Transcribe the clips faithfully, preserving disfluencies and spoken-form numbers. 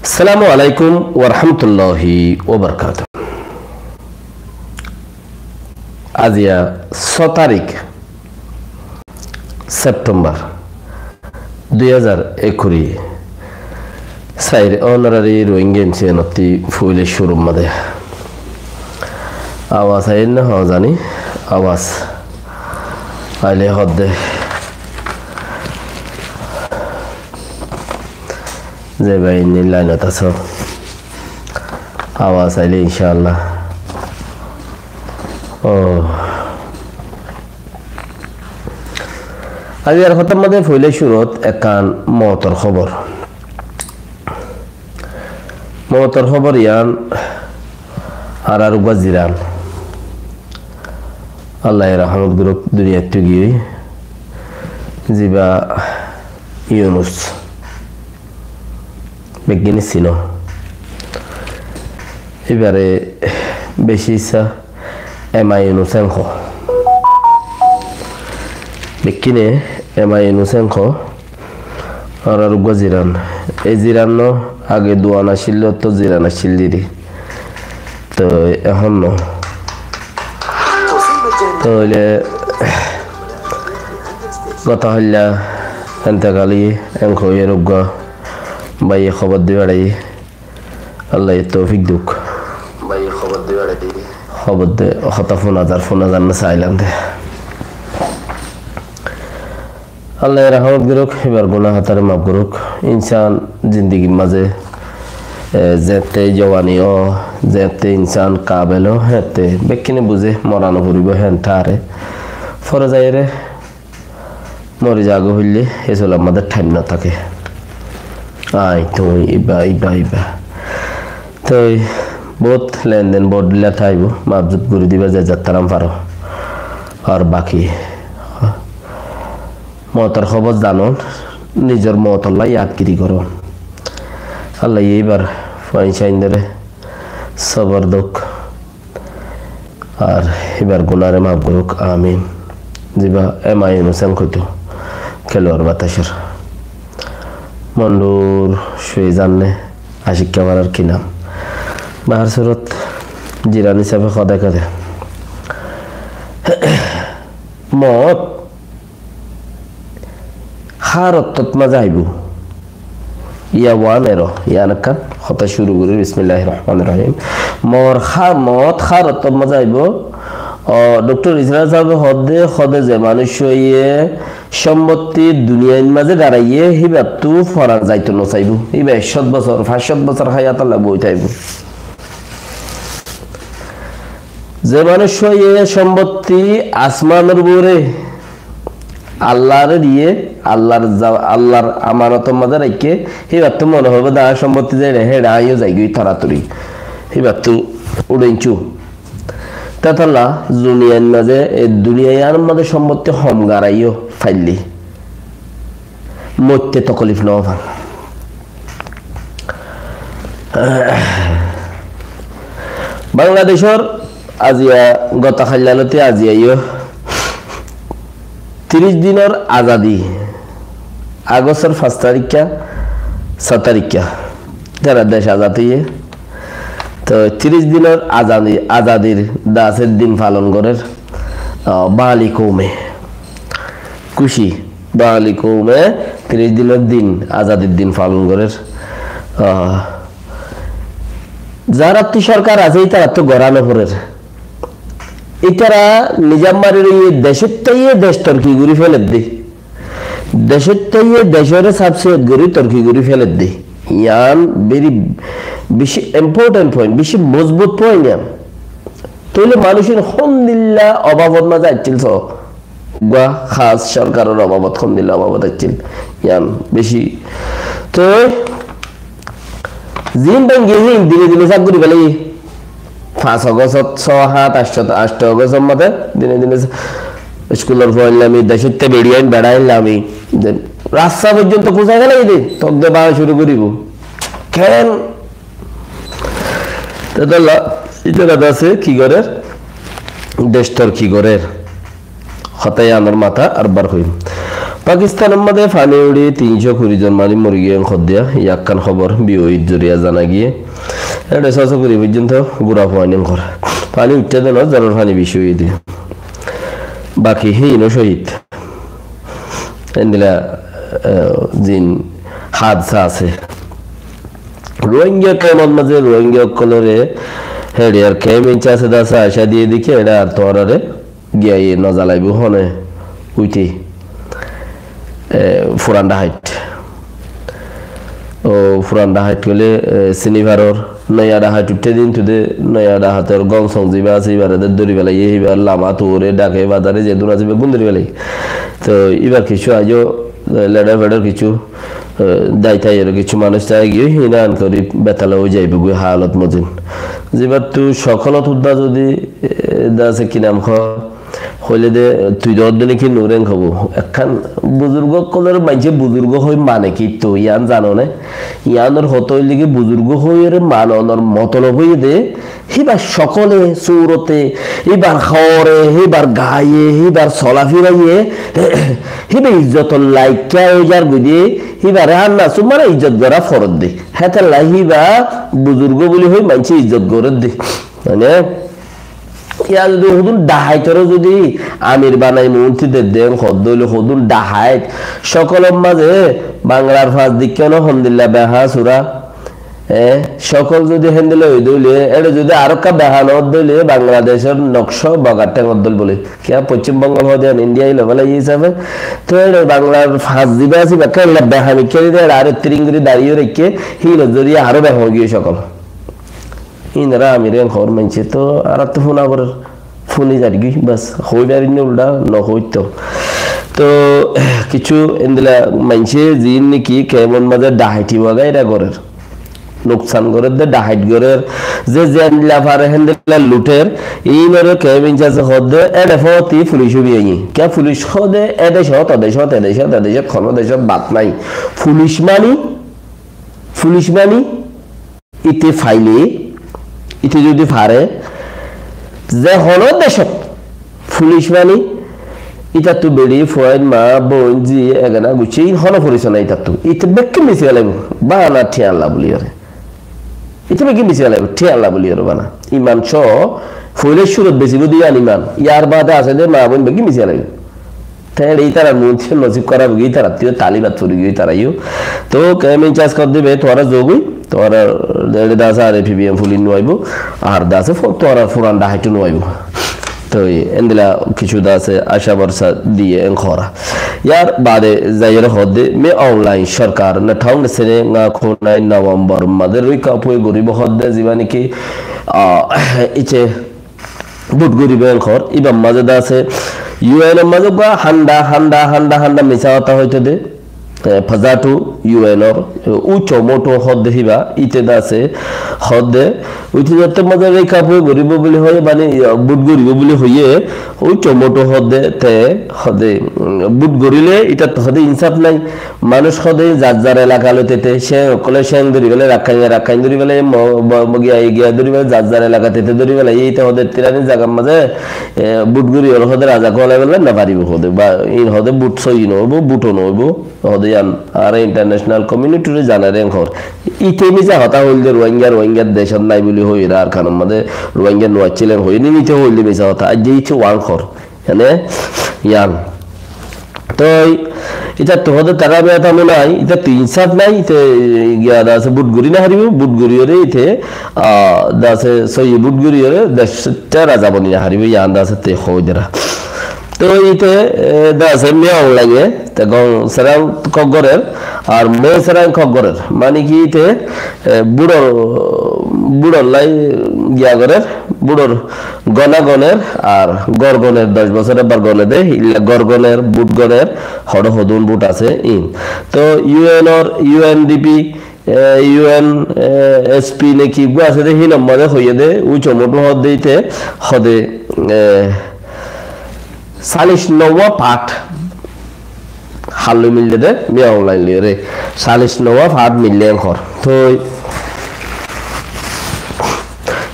Assalamu alaikum warahmatulláhi wabarakátuhu. Aziya só tarík Septembar dui házar ekuri. Sair ónorari Rohingya M C N ottí foila cúrur mazé abas aiyér né hozani, abas aile hoódde. Ze bái inni lainot asó, abas aile incáallah. Ó. Aijjar hotár mazé foila cúrut ekkán moutor hóbor. Moutor hóbor yián añárar uggúa ziran. Allaye rahmot gorouk, duniyaittú giyói. Ziba Yunus. Beggúne sino. Íbare beci issá Ema Yunus en hoó. Beggúne Ema Yunus en hoó. Añárar uggúa ziran. E ziran no age duan accíl, otto ziran accíl diri. Toi ehón no. Toile goto hailla entekal óiye, en hoiyóre uggúa báiye hóbor di beçáiye. Allaye toufik douk. Hóbor de, hotá fúna zar, fúna zar né sailam de. Allaye rahmot gorouk, íbar guná hotare maf gorouk. Insán zindigir mazé, e, zeñtte jowani ó, zeñtte insán kabel ó, héñtte bekkúne buzé, mora no foribó, héen táre. Fore zaiyóre mori zagói hoilé, e solar mazé thaim no táke. Añí, tuñí, íba, íba, íba. Toi bout lenden, bout dhíla táibo, maf zuf gorí diba ze zattáram faro. Ar baki moutor hóbor zanon, nizor moutolla yadgiri goron. Allaye íbar fuain sáindore sobor douk. Ar íbar gunáre maf gorouk, amin. Ziba Ema Yunus en hoitó, keluar batacor. Mondur cúi zanne, acikká marar ki nam. Bahar surot, ziran hísabe hodé hodé. Moot hár ottót mazé aibó. Iya wan ero, iyan ekkán hotá cúru gorí, bismillahir rahmanir rahim. Mor há-, moot hár ottót mazé aibó. Ó, Doktor Israel sábe hoódde, hoódde ze manúic óiye sombotti duniyair mazé garaiyé, híbattú foran zaito no saibó. Híba ek cót bosór, fañs cót bosór háyatolla boi táibo. Ze manúic óiye sombotti asmanor uore Allar diye, Allar za-, Allar amanotor mazé raikké, híbattú mone hoibo de añár sombotti zeçe, héçe añíyo zaigói toratori. Híbattú uçaincú. Tetolla, duniyair mazé, e duniyai iyanor mazé sombotti hom garaiyó faillé, moitte tokolif no fán. Bangladecor aziya, goto hailla lóti aziya yó tiríc dinor azadi, agostor fañs tarikka, só tarikka, tará dec azad óiye. Toi tiríc dinor azadi, azadir dasor din falon gorér, ah, Bangali koume. Kúci. Bangali koume tiríc dinor din, azadir din falon gorér. Ah, zarattú sorkar asé, ítarattú gorá no forer. Ítara nizam mari roiye, decót táiye dec torki gorí feledde. Decót táiye decore subsidy gorí torki gorí feledde. Iyan very beci important point, beci mozbut point iyan. Tóile manúic ín hondilla obabot mazé aiccíl so. Uggúa hás sorkaror obabot, hondilla obabot accíl. Iyan beci. Toi zin báñgi hín dine dine saf gorí félaiye. Fañs Ogosot, só, hát, ancto, ancto Ogosot mazé dine dine sa-, iskulor fuain lami, decótte beçiyain, beçain lami. Ze rasta foijjonto kusai félaiye de, tok de bañga cúru goríbo. Ken? Tetolla, ítara dase ki gorér? Dec torki gorér. Hotá iyanor matá arbar hoiyum. Pakistanor mazé faní uçí tin cót kuri zon manúic mori giyé hoódde, yián ekkán hóbor B O A r zoriya zana giyé. Ére só cót kuri foijjonto gura fuain ókkol. Faní uiththé de no, zoror faní beci óiye de. Baki híin ó cóhid. Endilla, eh, zin hadsa asé. Rohingya kemp or mazé Rohingya ókkolore héçe ar kemp inca asé de asé, acá diye de ki ére ar tuáñrare giyé no zalaibóu hone uite. Eh, furan Dhahait. Ó furan Dhahait hoilé, eh, sini faror, noya Dhahait uiththé de, kintu de noya Dhahator gom song ziba asé, ibare de dóri félaiye, ibar lama tuore, dhake, bazare, zedún asé, beggún dóri félaiye. Toi ibar kissú aijjó, eh, ledar fedar kissú, eh, dai tai ere kissú manúic tai giyé, híin kori betala ói zaibóu goi halot mozin. Zibattu sokol ottu da zodi, eh, da asé ki nam hoó, hoilé de tui de ódde niki nureng hobo. Ekkán buzurgo ókkolore maincé buzurgo hoi mane ki tui yián zano né? Yiánor hotá hoilé ki buzurgo hoiyóre manonor motolob óiye de, híba sokole, surote, híbar hoore, híbar gaye, híbar solafiraye, híba izzotor laikka ói zar goi de, híbare hanna sumana izzot gora foredde. Hétolla híba buzurgo buli hoi maincé izzot goredde. Mane, Yián zodi hodún Dhahaitoré zodi amir banai monti dedde, hoddé óile hodún Dhahait, sokolor mazé Banglar fañs dikká no hondilla beha sura, e, sokol zodi héndilla óide óile, ére zodi aró ekka beha no ódde óile, Bangladecor nokcá bogar théng ódde bóle. Kiyá Poccím Bongol hoó de India ilo bóle, e hísabe. Toi ére Banglar fañs ziba asé, ibá ekka illa beha mikká diyé, ére aró tiring gorí dariyo raikké, híin zoriya aró beha ói giyé sokol. Inora amir en hoór maincé to añárattú fúna forer, fúni zargói, bas, hoói farir né uldha, no hoóitto. To, kissú endilla maincé ziín niki kemor mazé dhahaiti wagaira gorer, nuksan gorer de, dhahait gorer, ze zendilla fare hendilla luter, inore kem incase hoódde, ede foti fulic óibi aiyé. Kiyá fulic hoóde, e decót, o decót, e decót, e decót, hono decót bad nai. Fulic mani, fulic mani, Ite faile, ite zodi fare, ze hono decót fulic mani, itattú beri, fuain, ma, boin, zi, egana, guccí, in hono foriso nai itattú. Ite bekkún besi félaibo, bana thiañlla buliyore. Ite bekkún besi félaibo, thiañlla buliyore bana. Iman só, foila curot besibo de yián iman. Yar bade asé de ma, boin bekkún besi félaibo. Te ére itarar muúntu nosib kórab ói giyói, itarattú talibat fori giyói itarayó. To kemp incas hoódde be, tuáñra zogói, tuáñra ére de asé ar A P B M fulic no aibó, ar de asé fo-, tuáñra furan dhahaitu no aibó. Toi endilla kissú de asé acá borsa diye en hoóra. Yar bade zaiyore hoódde Min Aung Hlaing sorkar ne thaung sene nga khunai November mazé rika poi goribo hoódde ziba niki, ah, ice Bút goribo en hoór, ibar mazé de asé, U N or mazé uggwá handa, handa, handa, handa misá hotá hoito de, e, Pazatu U N or, e, ucco moto hoódde híba, ite de asé, hoódde, uite zatte mazé rika poi goribo buli hoiye, mani, e, bút goribo buli hoiye, ucco moto hoódde, te, hoódde, mm, bút gorile, itattú hoódde insaf nai, Manúic hoóde zar zar elaka loi tete, ceng ókkole ceng dóri félaiye, Rakkaine Rakkain dóri félaiye, mo-, mo-, mo-, giyaye giya dóri félaiye, zar zar elaka tete dóri félaiye, ite hoóde tirani zagar mazé, e, bút gori óile hoóde raza kuwalai félai no faribo hoóde, ba in hoóde bút sóiyi no óibo, bút ó no óibo, hoóde yián añára international community re zanai reng hoór. Ite misá hotá hoilde Rohingya, Rohingya decót nai buli hoiyóre Arkanor mazé Rohingya no accílen hoiyóre, ite hoilde misá hotá, aijja ite wang hoór. Ene, yián. Toi, itattú hoóde tará beta mo nai, itattú insaf nai, ite giya de asé bút gori no faribo, bút goriyóre ite, ah, de asé sóiyi bút goriyóre, dec te raza boni no faribo, yián de asé te hoói dera. Toi ite, e, de asé Min Aung Hlainge, te gom serang kok gorer, ar mo serang kok gorer. Mani ki ite, e, bútor, bútor lai giya gorer, bútor gona goner ar gór goner, doc bosór ebbar gone de, illa gór goner, bút goner, hoçé hodún bút asé, in. To U N or, U N D P, e, U N, e, S P ne ki eggúa asé de, hín or mazé hoiyé de, ucco moto hoódde ite, hoóde, e, salic nouwa part, Halloi mille de, Min Aung Hlaing loi re. Salic nouwa part mille en hoór. Toi,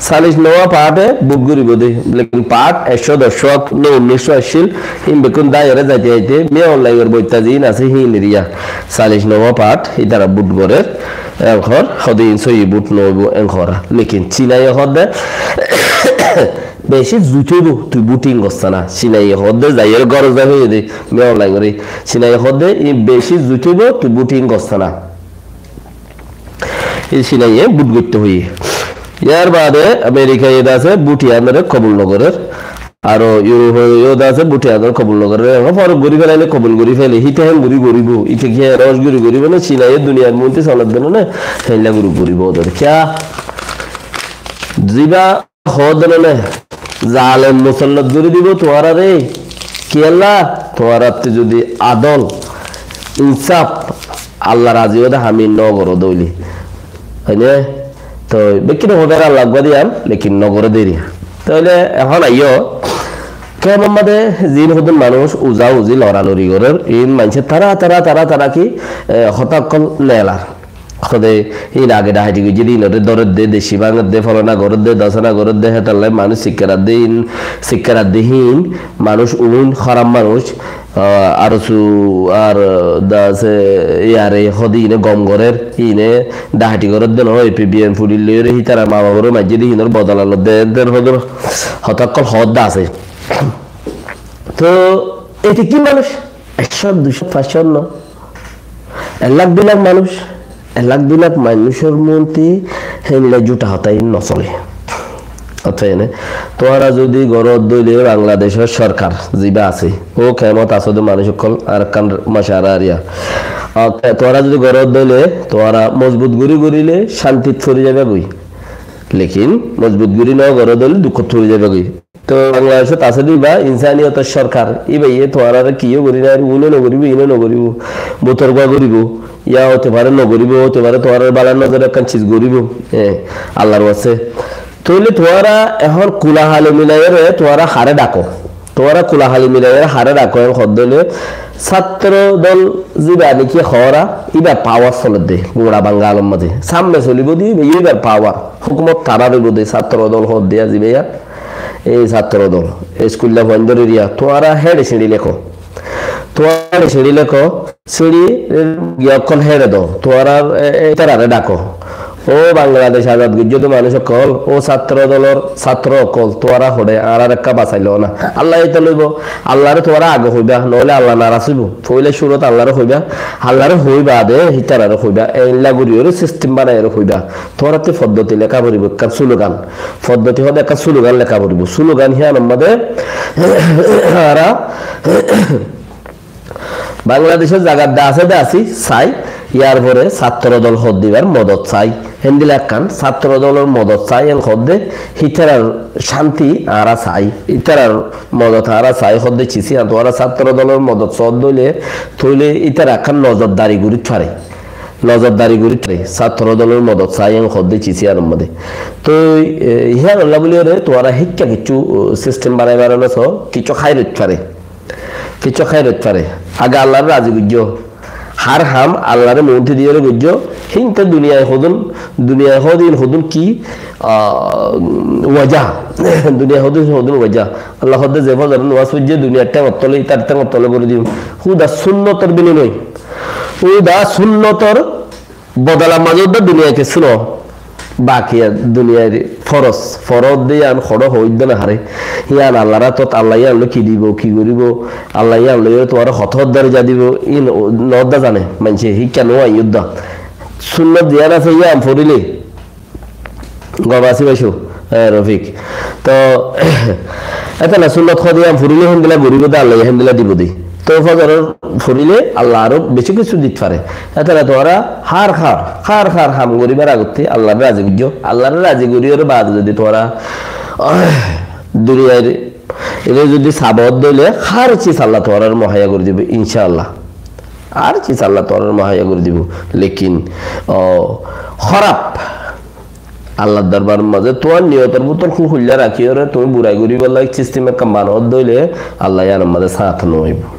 Salic nowa paáte bút goríbou dé, lekin paát ekcó doc no unnic accíl, híin bekkún dáiyore zaite zaite Min Aung Hlaing or boitta ziín asé híin eriya. Salic nowa paát ítara bút gorér, enkor hóde híin sóiyi bút noóibou enkora. Lekin Cinaye hóde beci zuit óibou tui bút híin gossá na. Cinaye hóde zaiyore górot zai hoiyé dé Min Aung Hlaing ore. Cinaye hóde híin beci zuit óibou tui bút híin gossá na. Ei Cinaye bút goitté hoiyé. Yar baade Amerikaye de asé bút iyanore kobul nogorér. Aró Iurope yó de asé bút iyanore kobul nogorér. Ehón forok gorí felaile kobul gorí fele. Híte hén gorí goríbou. Íte ki hén roc gorí goríbou né? Cinaye duniyar muúnti solat de no né? Héinla gorí goríbou de. Kiyá? Ziba hoó de no né? Zalem musallot gorí dibou tuáñrare. Kiyólla? Tuáñrattú zodi adol, insaf, Allah razi óde ham ín no goró de óile. Óine? Toi bekkúne hoór Allah uggúa diyam, lekin no goré deriya. Tóile ehón aiyó, kemor mazé ziín hodún manúic uza uzi lora lori gorér, iín maincé tara, tara, tara, tara ki, e, hotá ókkol nelar. Hóde iín age dhahaiti goijjé dé, iínore dórer dé, deci bánger dé, folana gorér dé, dosana gorér dé, hétolla manúic sikkárar dé, iín sikkárar dé híin, manúic uin, hóraf manúic, Ah, ar su, ar, ah, da asé, iyare hóde iíne gom gorér, iíne dhahaiti gorér de no, A P B N fuli loiyóre hítara ma babore maijjé de hínor bodola lodde, der hóde hotá ókkol hoódde asé. Toi ete ki manúic? Ekcó, duicó, fañscó no. Ek lak, dui lak manúic. Ek lak dui lak manúicor muúnti héinla juta hotá iín no solé. Ótfai né? Tuáñra zodi gorót dóile Bangladecór sorkar ziba asé, ó kemot asó de manúic ókkol, arekkán macara ariya. Ótfai tuáñra zodi gorót dóile, tuáñra mozbut gorí goríle cántit fori zaiba goi. Lekin mozbut gorí no gorót dóile dukkót fori zaiba goi. Toi Bangladecót asé de íba insaniyotor sorkar, íbaye tuáñrare kiyó gorí no faribo, uno no goríbo, ino no goríbo, butorgua goríbo, ya óite fare no goríbo, óite fare tuáñrar bálar nozore ekkán ciz goríbo, e, Allar waste. Tóile tuáñra ehón kulahali milaiyóre tuáñra hare dhako? Tuáñra kulahali milaiyóre hare dhako en hoódde óile, sáttro dol ziba niki hoóra, íbar pawar soler de, gura Bangalor mazé. Sámme solibo de, íbar pawar. Hókumot tarár óibo de, sáttro dol hoódde ziba ya. Ei sáttro dol, eskulla fuain dóri diya, tuáñra héçe siñçi lekó. Tuáñra héçe siñçi lekó, siñçi, e, giya ókkol héçe do. Tuáñra, e, e, ítarare dhako. Ó Bangladec azad goijjó de manúic ókkol, ó sáttro dolor sáttro ókkol, tuáñra hoçé añárar ekká basai ló na. Allah ita loibo, Allare tuáñra age hoiba, noóile Allah naras óibo. Foila curot Allare hoiba, Allare hoiba de, ítarare hoiba. Eilla gorí ore sistem banai ore hoiba. Tuáñrattú foddoti leká foribó, ekkán slogan. Foddoti hoóde ekkán slogan leká foribó. Slogan híyanor mazé añára Bangladecór zagat de asé de así, sai, yar fore sáttro dol hoódde íbar modot sai. Héndilla ekkán sáttro dolor modot sai en hoódde, hítarar cánti añára sai. Hítarar modot añára sai hoódde cici, tuáñra sáttro dolor modot soódde óile, tóile ítara ekkán nozordari gorí fare. Nozordari gorí fare, sáttro dolor modot sai en hoódde cici ar mazé. Toi, e, híyanolla buli ore tuáñra híkka kiccú, o, sistem banai banai no so, kiccú háirot fare. Kiccú háirot fare. Age Allaré razi goijjó. Hár ham Allaré muúnti diyóre goijjó. Híinte duniyai hodún, duniyai hodún hodún ki, a, wajá. Duniyai hodún hodún wajá. Allah hoódde ze fozoror nomaz foijjé duniyar théngor tole, ítar théngor tole gorí diyum. Húda sunnotor binimoy. Húda sunnotor bodolar mazé uddá duniyai kessú no. Baki duniyar foroz, foroz de yián hoçé hoóidde no fare. Yián Allar átot, Allah yián loi ki dibo, ki goríbo, Allah yián loi tuáñre hotó uddá riza dibo, iín no uddá zane, maincé híkka no aiyé uddá. Sunnot ziyán asé yián foríle, gom así báico, e, Rofik. Toh, étala sunnot hoóde yián foríle héndilla goríbo de, Allah héndilla dibo de. Toh fozoror foríle Allah aró beci kessú dit fare. Hétara tuáñra hár hár, hár hár ham goríbar agottí Allaré razi goijjó. Allaré razi gorí ore baade zodi tuáñra duniyair ere zodi sabot dóile hár ciz Allah tuáñrare muhaiya gorí dibo, incá Allah. Hár ciz Allah tuáñrare muhaiya gorí dibo. Lekin, o, hóraf Allar dorbaror mazé tuáñr niyotor bútore húl húilla rakíyore tuñí burai goríbolla ek sistem ekkán banoó dóile Allah yiánor mazé sáñt no óibo.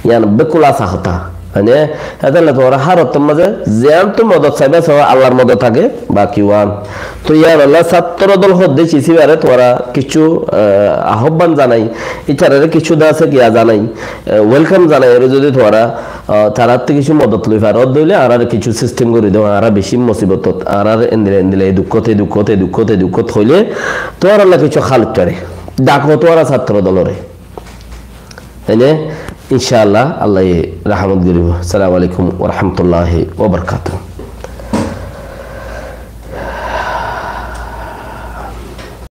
Yián bekkúl asá hotá. Mane, hétolla tuáñra hár ottór mazé ziyántu modot saibá saibá, Allar modot age, baki uán. Toi yíanolla sáttoro dol hoddé cisibare tuáñra kissú, ah, ahobban zanai, ítarare kissú dase kiya zanai, ah, welkam zanai, ere zodi tuáñra, ah, taráttu kissú modot loi faro, ódde óile añárar kissú sistem gori do, añára beci musibotot, añárar endilla endilla e dukkót, e dukkót, e dukkót, e dukkót hoile, tuáñralla kissú hálot fare. Dako tuáñra sáttoro dolore. Ene, incá Allah, Allaye rahamot goribo. Assalamu alaikum wa rahmatullahi wa barakatuhu.